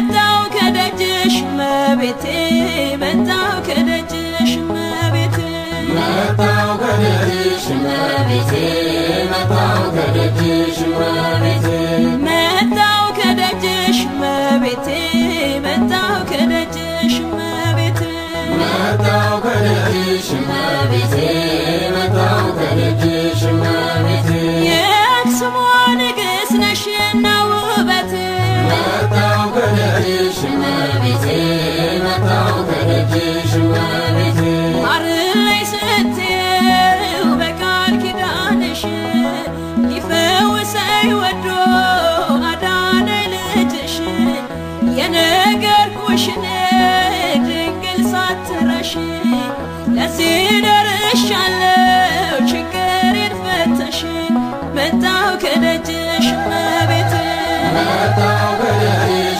መጣው ከደጅሽ እመቤቴ፣ መጣው ከደጅሽ እመቤቴ፣ መጣው ከደጅሽ እመቤቴ፣ መጣው ከደጅሽ እመቤቴ፣ መጣው ከደጅሽ እመቤቴ፣ መጣው ከደጅሽ እመቤቴ፣ መጣው ከደጅሽ እመቤቴ፣ መጣው ከደጅሽ እመቤቴ፣ የአክሱሟ ንግሥት ነሽና ውበት፣ መጣው ከደጅሽ እመቤቴ፣ መጣው ከደጅሽ እመቤቴ፣ ማርለይ ስትይው በቃል ኪዳንሽ ሊፈውሰኝ ወዶ አዳነኝ ልጅሽ። የነገርኩሽን ድንግል ሳትረሽ ለዚህ ደርሻለሁ ችግሬን ፈተሽ። መጣሁ ከደጅሽ እመቤቴ፣ መጣው